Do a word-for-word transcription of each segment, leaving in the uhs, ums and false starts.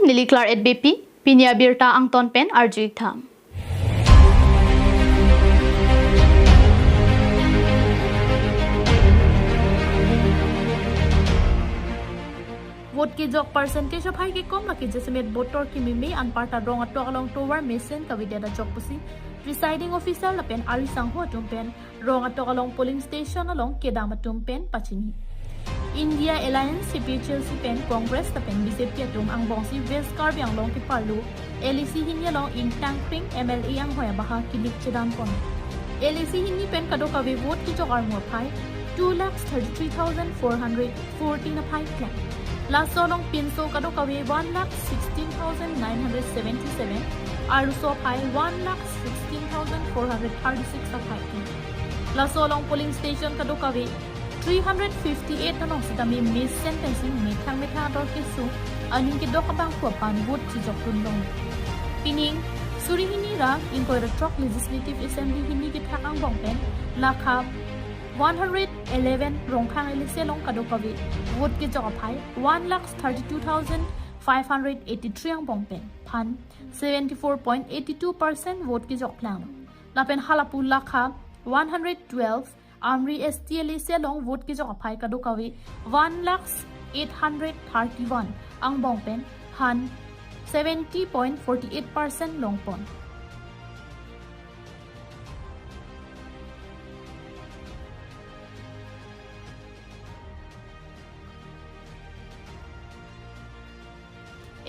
Neli Claret Beypi, pini abirta angton pen arju-ik tha. Vote kejok percentage aphai kekom lake jasemet botor kememe anparta rong atok along tovar mesen kavedet ajok pusi presiding officer lapen ari sangho atum pen rong atok along polling station along kedam atum pen pachini. India Alliance, A P H L C pen Congress lapen B J P atum angbongsi West Karbi Anglong keparlo L A C hini along ingtangkring M L A anghoi abaha kilik chedan pon. L A C hini pen kadokave vote kejok armu aphai two lakhs thirty-three thousand four hundred fourteen aphai klang. Laso along pinso kadokave one lakh sixteen thousand nine hundred seventy-seven, arloso aphai one lakh sixteen thousand four hundred thirty-six aphai klang. Laso along polling station kadokave three hundred fifty-eight along sitame mesen pensi methang methang ador kesung aning kedok abangphu aphan vote chejokdun long. Pining suri hini ra ingkoi ra throk Legislative Assembly hini kethak angbong pen lakha one hundred eleven Rongkhang L A C along kadokave vote kejok aphai one lakh thirty-two thousand five hundred eighty-three angbong pen phan seventy-four point eighty-two percent vote kejok plang. Lapen halapu lakha one hundred twelve Amri S T L A C along vote kejok aphai kadokave one lakhs eight hundred thirty-one angbong pen phan seventy point forty-eight percent long pon.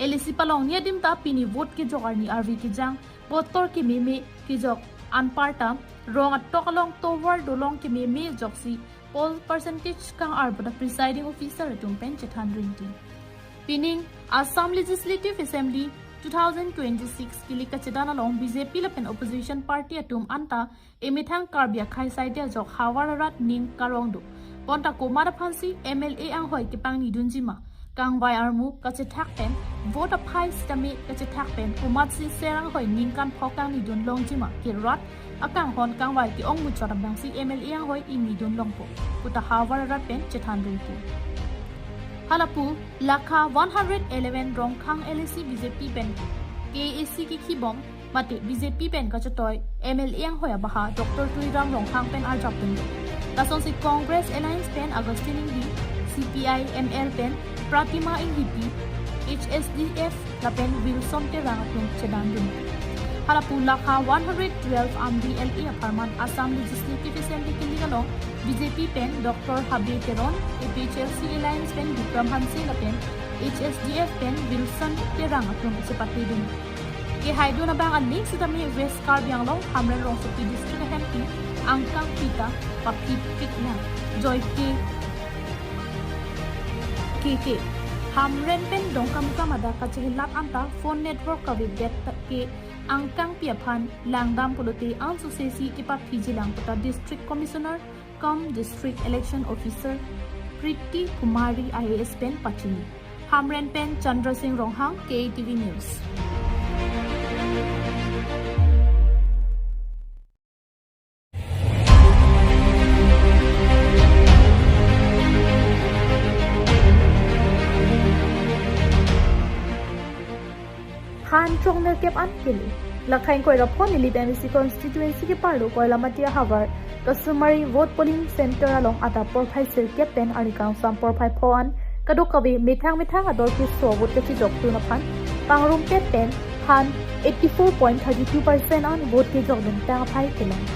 L A C palongni adim ta pini vote kejok arni arve kejang, botor kememe kejok anparta rong atok along tovar dolong kememe ajoksi poll percentage kang-ar pu ta presiding officer atum pen chethan rinti. Pining Assam Legislative Assembly two thousand twenty-six kilik kachedan along B J P lapen opposition party atum anta emethang Karbi akhei saide ajok havar arat ning karong do. Bonta komat aphansi M L A anghoi kepangnidunji ma, kangvai armu kachethak pen, vote aphai sitame kachethak pen, komatsi ser anghoi ningkan phok kangnidun longji ma, ke rat akanghon kangvai ke-ong muchot abangsi M L A anghoi ingnidun longpo pu ta havar arat pen chethan rinti. Halapu lakha one hundred eleven Rongkhang L A C B J P pen K A A C kekhibom mate B J P pen kachetoi M L A anghoi abaha Doctor Tuliram Ronghang pen arjapdun. Lasonsi Congress Alliance pen Augustine Enghee, C P I M L pen Pratima Enghipi, H S D F lapen Wilson Terang atum chedandun. Halapu lakha one hundred twelve Amri L A apharman Assam Legislative Assembly kilik along B J P pen Doctor Habe Teron, A P H L C Alliance pen Bikram Hanse lapen H S D F pen Wilson Terang atum chepatedun. Kehaidun abang aling sitame West Karbi Anglong Hamren Rongsopi District ahempi angkangpi ta paphitpik nang. Joy K K K. Hamren pen Dongkamukam adak kachehelat anta phone network kavedet ke angkangpi aphan langdam pulote ansose si kepaphiji lang pu ta District Commissioner cum District Election Officer Priti Kumari I A S pen pachini. Hamren pen Chandra Singh Ronghang, K A T V News. Phan chongnerkep an kele. Lakha ingkoi ra pho Nilip M A C constituency keparlo Koilamati ahavar Kasumari vote polling center along adap porphai sirkep pen arni kangsam porphai pho an kadokave methang methang ador keso vote kachejokdun aphan pangrumpet pen phan eighty-four point thirty-two percent an vote kejokdun tang aphai kelong.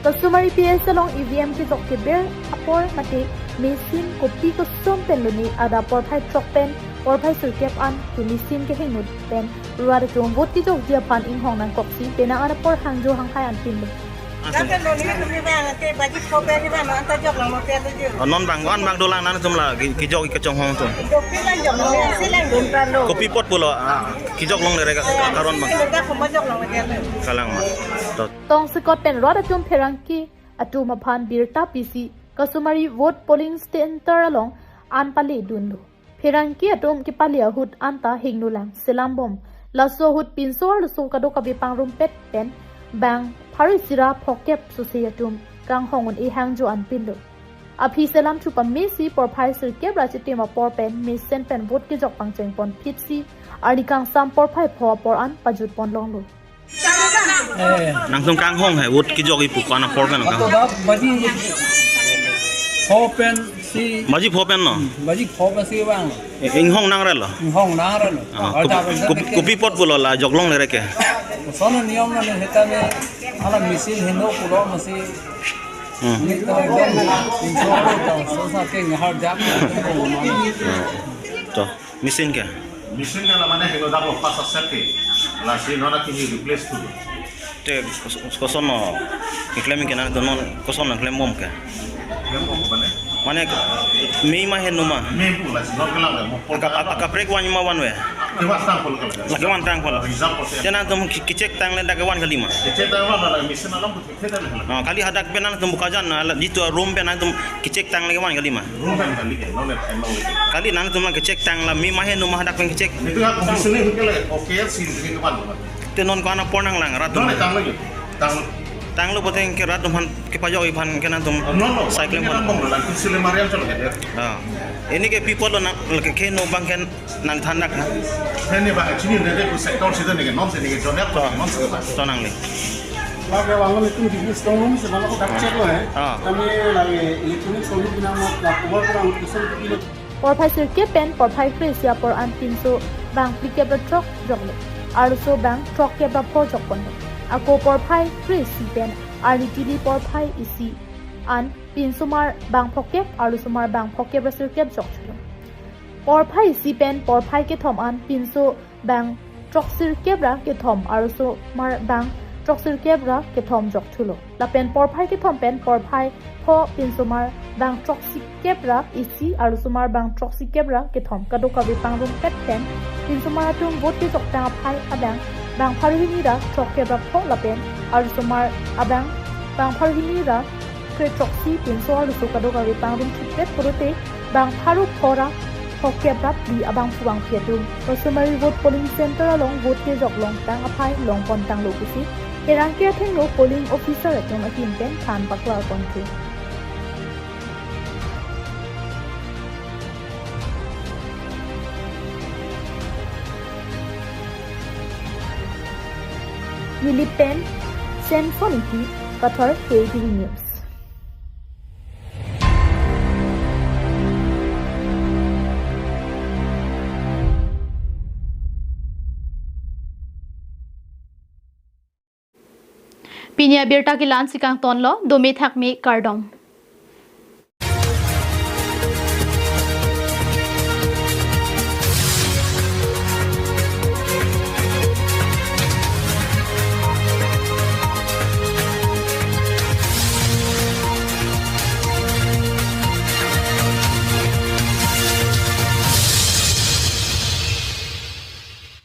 Kasumari P S along E V M kejok keber apor mate machine kopi koson pen lone adap porphai throk pen porphai sirkep an ke machine kehingno pen rat atum vote kejokji aphan inghong nangkoksi penang an apor hangjo hangkai an pinlo. Lapen lo ni kami bang te baji khobe ni bang anta jok lang mo te anta jok. Oh, non bang wan bang dolang nang atum la ki, kejok kechonghong atum. Kopi lang jok lang, si lang jok lang. Kopi apot pulo, ah, kejok longle re ka, karon bang. Si lang ta khoma jok lang mo te anta. Kalang ma. To. Tongsekot pen rat atum pherangke atum aphan birta pisi Kasumari vote polling center along an paledunlo. Pherangke atum kepale ahut anta hingno lang selam bom. Laso ahut pinso arloso kadokave pangrumpet pen bang pharo isi ra phokep sose atum kanghong un-e hangjo anpinlo. Aphi selam chu pamesi porphai sirkep ra chitim apor pen mesen pen vote kejok pangcheng pon phitsi arni kangsam porphai pho apor an pajut pon longlo. Eh, nangtum kanghong he vote kejok ipu ko-an apor pen ato kang? Dap baji pho pen si. Baji pho pen no? Hmm, baji pho pen si bang. Eh, inghong nangrelo? Inghong nangrelo. Ah, ada kopi, ada kopi, kopi apot pulo la jok longle re ke? Sono niyom na heta me ala misil heno pulo masi. Hmm. Ni to ekdom insya Allah to sosa ke ngahar jak. To. Machine ke? Machine ke la mane helo dak lo pas asep ke. Lasi non akimi replace tu. Te kos-, koson no keklem ke nangtum non koson no klembom ke? Klembom mane? Mane mei ma heno ma? Mei pu lasi non kelang mo. Aka, aka, kaprek van ma van ve? Kevan tang pol kelang. Lake van tang pol. Reserve pol. Te nangtum ke-, kechek tang le dak kevan kali ma? Kechek tang van la machine alam. Oh, kali hadak pen nangtum Bokajan na, la jitu room pen nangtum kechek tang le kevan kali ma? Room pen kali ke, non le, non le. Kali nangtum nang kechek tang la mei ma heno ma hadak pen kechek? Itu ya, kondisi ni ke le, oke, si ke kevan. Te non ko-an apor nanglang rat atum? Non le tanglo ke. Tang. Tanglo puteng ke rat atum aphan kepajok-i aphan ke nangtum. No, no. Cycling aphan. Nang bong lo, nang kondisi le mariam cholo ke. Ah. Ini ke people lo nang, ke, ke no bang ken nangthan dak na? Heni bang chini ne de ku sector sida ne ke non se ne ke jodak. To. Non se ba. To nangli. Lake bang lo tum di strong room se bang lo dak check lo he. Ah. Kami lagi electronic solution na ma la cover kurang kusum kilo. Porphai sirkep pen porphai kre-isi apor an pinso bang phlikep ra throk joklo. Arloso bang throkkep ra pho jok ponlo. Ako porphai kre-isi pen arni tili porphai isi an pinsomar bang phokep arlosomar bang phokep ra sirkep jok chulo. Porphai isi pen porphai kethom an pinso bang throksirkep ra kethom arlosomar bang throksirkep ra kethom jok chulo. Lapen porphai kethom pen porphai pho pinsomar bang throksikep ra isi arlosomar bang throksikep ra kethom kadokave pangrum pet pen pinsomar atum vote kejok tang aphai abang bang pharo hini ra throkkep ra pho lapen arlosomar abang bang pharo hini ra kre throksi pinso arloso kadokave pangrum thipet pulote bang pharo pho ra phokep ra phli abangphu bangphi atum customary vote polling center along vote kejok long tang aphai long pon tanglo pusi pherangke athengno polling officer atum ahin pen than paklar ponthu. Nilip pen Senson Ingti, Kathar, K T V News. Pini abirta ke la-ansi kangtonlo, dome thakme kardom.